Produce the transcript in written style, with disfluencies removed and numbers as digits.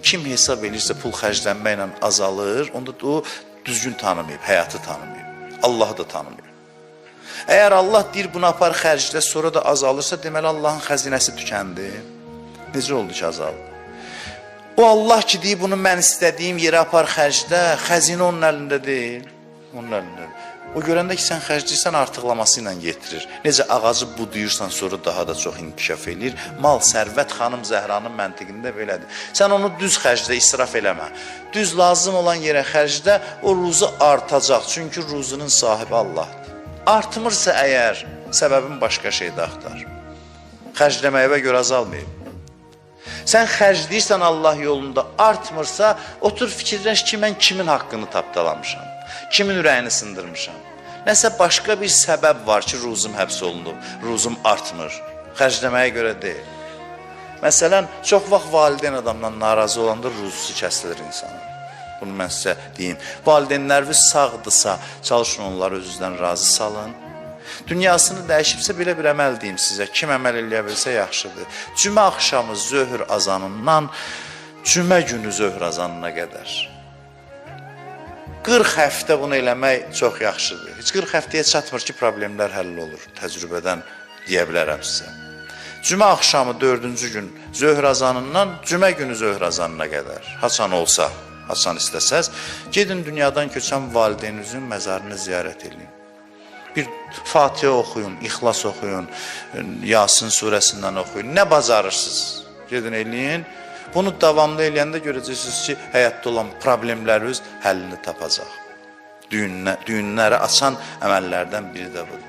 Kim hesab eləyirsə pul xərclənməklə azalır, onda o düzgün tanımayıb, həyatı tanımayıb, Allahı da tanımayıb. Əgər Allah deyir bunu apar xərclə, sonra da azalırsa, deməli Allahın xəzinəsi tükəndi. Necə oldu ki azaldı? O Allah ki deyir bunu mən istədiyim yerə apar xərclə, xəzinə onun əlində deyil. Onun əlindədir. O görəndə ki sən xərcləyirsən, artıqlaması ilə getirir. Necə ağacı budayırsan, sonra daha da çox inkişaf eləyir. Mal, sərvət xanım Zəhranın məntiqində belədir. Sən onu düz xərclə, israf eləmə. Düz lazım olan yerə xərclə, o ruzu artacaq. Çünki ruzunun sahibi Allahdır. Artmırsa əgər, səbəbin başqa şeydə axtar. Xərcləməyivə görə azalmayıb. Sən xərcləyirsən Allah yolunda, artmırsa, otur fikirləş ki, mən kimin haqqını tapdalamışam, kimin ürəyini sındırmışam. Nəsə başqa bir səbəb var ki, ruzum həbs olunub, ruzum artmır. Xərcləməyə görə deyil. Məsələn, çox vaxt valideyn adamdan narazı olanda ruzusu kəsilir insanın. Bunu mən sizə deyim. Valideynləriniz sağdırsa, çalışın onları özünüzdən razı salın. Dünyasını dəyişibsə belə bir əməl deyim sizə. Kim əməl eləyə bilsə yaxşıdır. Cümə axşamı zöhr azanından cümə günü zöhr azanına qədər. 40 həftə bunu eləmək çox yaxşıdır. Heç 40 həftəyə çatmır ki, problemlər həll olur. Təcrübədən deyə bilərəm sizə. Cümə axşamı 4-cü gün zöhr azanından cümə günü zöhr azanına qədər, haçan olsa, haçan istəsəz, gedin dünyadan köçən valideyninizin məzarını ziyarət eləyin. Bir Fatihə oxuyun, İxlas oxuyun, Yasin surəsindən oxuyun. Nə bacarırsınız? Gedin eləyin. Bunu davamlı eləyəndə görəcəksiniz ki, həyatda olan problemləriniz həllini tapacaq. Düyünləri açan əməllərdən biri də budur.